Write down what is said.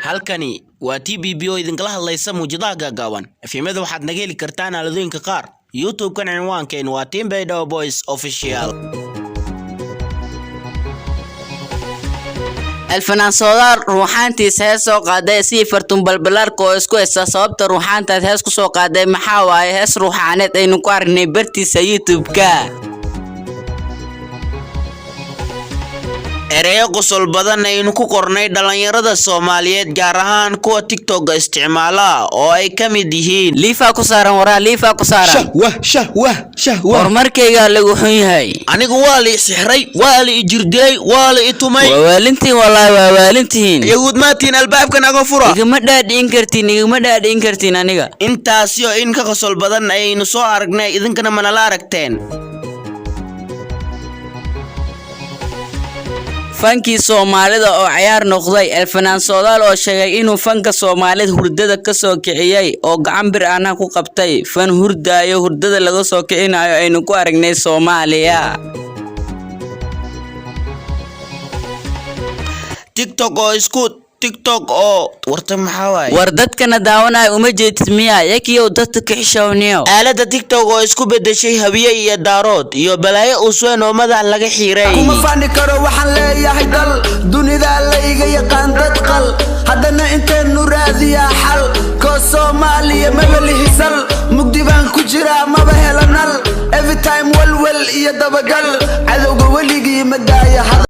Halkani waa TBB oo idinkala hadlaysa muujadaha gaagaaban. FM-yada waxaad naga heli kartaan aaladooyinka qaar. YouTube-kan cinwaankeenu waa Team Baydhabo Boys Official. Alfanaan Soodaal ruuxaantiisa hees soo qaaday sii fartun balbalaarka oo isku heysta. Sababta ruuxaantaad hees ku soo qaaday maxaa waaye? Hees ruuxaaneed aynu ku aragnay bartiisa YouTube-ka. Ereyo qosol badan aynu ku qornay dhalinyarada Soomaaliyeed, gaar ahaan kuwa TikTok-ga isticmaala, oo ay ka mid yihiin: Liifaa ku saaran, waraa liifaa ku saaran. Shahwah, shahwah, shahwah. Horumarkaygaa lagu xun yahay. Anigu waa la i sixray, waa la i jirdilay, waa la i tumay. Waa waalintihiin, wallaahi waa waalintihiin. Yahuud maatiin, albaabkan aga fura. Igama dhaadhicin kartiin, igama dhaadhicin kartiin aniga. Intaasi oo in ka qosol badan ayaynu soo aragnay, idinkana manala aragteen? Fankii Soomaalida oo cayaar noqday. Alfanaan Soodaal oo sheegay inuu fanka Soomaalida hurdada ka soo kiciyey oo gacan bir ahna ku qabtay. Fan hurdaayo, hurdada laga soo kicinayo aynu ku aragnay Soomaaliya. TikTok oo isku TikTok oo warta maxaa waaye? War dadkana daawanaya uma jeedid miyaa? Yakiyow, dadka ka xishowniyo. Aaladda TikTok oo isku bedeshay Hawiye iyo Daarood iyo balaayo usweyn oo madax laga xiiray. Kuma fani karo, waxaan leeyahay dal dunida layga yaqaan dad qal. Haddana inteenu raadiyaa xal koo Soomaaliya maba lihisal. Mugdi baan ku jiraa, maba helo nal. Everytime walwal iyo dabagal, cadowga weligii ma daaya.